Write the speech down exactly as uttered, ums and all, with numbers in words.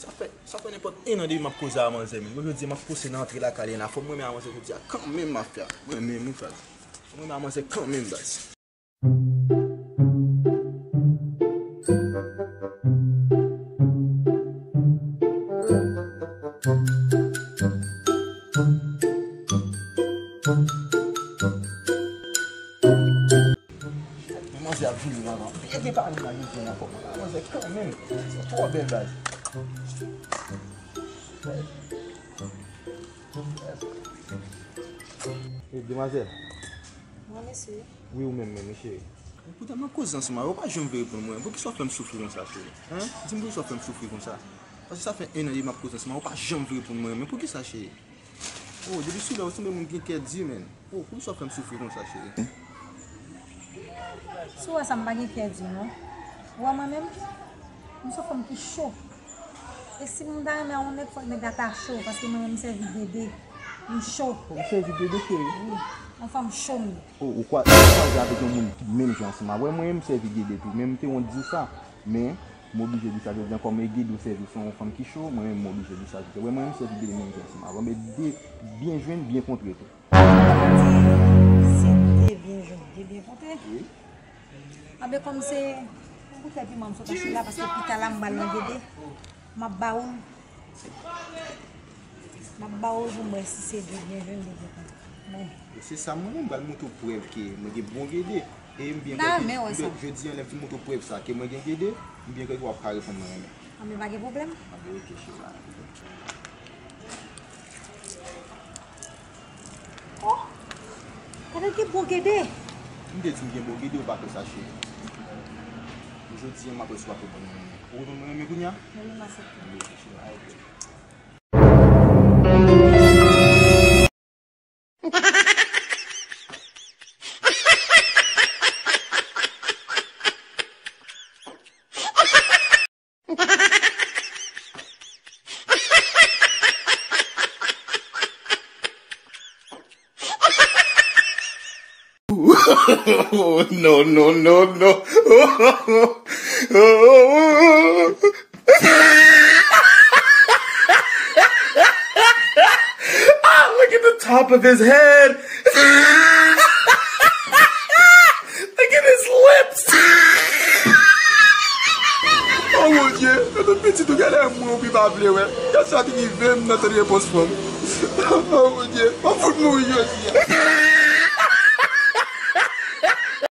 Sa fè, sa fè nenpòt en an depi m ap koze a manzè, men. Bon, jodi a m ap pouse nan antre lakay li la. Fò m renmen a manzè jodi a kanmenm, mafya. Mwen menm, wi, frè. Fò m renmen a manzè kanmenm, baz. Men manzè ap vini la, non. Byen gen pami nan jodi a ankò. Manzè kanmenm. Se twò bèl, baz. E, demwazèl. Mwen, mesye. Wi, ou menm, menm, mesye. Poutan m ap koze ansanm avè w, ou pa janm vle reponn mwen. Poukisa w fè m soufri konsa, cheri? Hen? Di m poukisa w fè m soufri konsa? Paske sa fè en an depi m ap koze ansanm avè w, ou pa janm vle reponn mwen. Men poukisa, cheri? Oh, depi sou lè ou sanble moun gen kè di, menn. Oh, poukisa w fè m soufri konsa, cheri? Si w wè sa, m pa gen kè di w, non. Ou wè mwen menm? M se yon fanm ki cho. E si moun ta renmen a yon nèg, fòk nèg la ta cho, paske mwen menm m sèvi dede. M cho. Ou sèvi dede, cheri? Wi. Yon fanm cho m ye. Oh, ou kwa-, ou kwaze avèk yon moun ki menm jan ansanm avè mwen, m sèvi dede tou. Men m te wont di sa. Men, m oblije di sa jodi a, kòm e gede w sèvi, se yon fanm ki cho, mwen menm m oblije di sa jodi a. Wè, mwen menm m sèvi dede menm jan ansanm avè w. Men de byen jwenn, byen kontre tou. Ou pa di, se de byen jwenn, de byen kontre. Wi. Anben, kòm se pou fè piman m sot achte la, paske pita la m pral nan gede, m ap ba ou l. M ap ba ou l pou m wè si se de byen jwenn, de byen kontre. Men. E se sa mwen menm, m pral montre w prèv ke mwen gen bon gede. E m byen kwè ke jodi a, lè m fin montre w prèv sa, ke mwen gen gede, m byen kwè ke w ap ka reponn mwen renmen. Anben, pa gen pwoblèm. Anben, oke, cheri. Oh, gade ki bon gede. M te di m gen bon gede, ou pa fè sa, cheri. Jodi a, m ap wè si w ap reponn mwen renmen. Ou reponn mwen renmen kounye a? Mwen menm m aksepte. Anben, oke, cheri. Alright. No, no, no, no. Ah, look at the top of his head. Look at his lips. Oh mon Dieu, gade pitit ou, gade mwen ou pi pa vle wè. Gade sa ki rive m nan tande repons fanm. Oh mon Dieu, m ap fout mouri jodi a.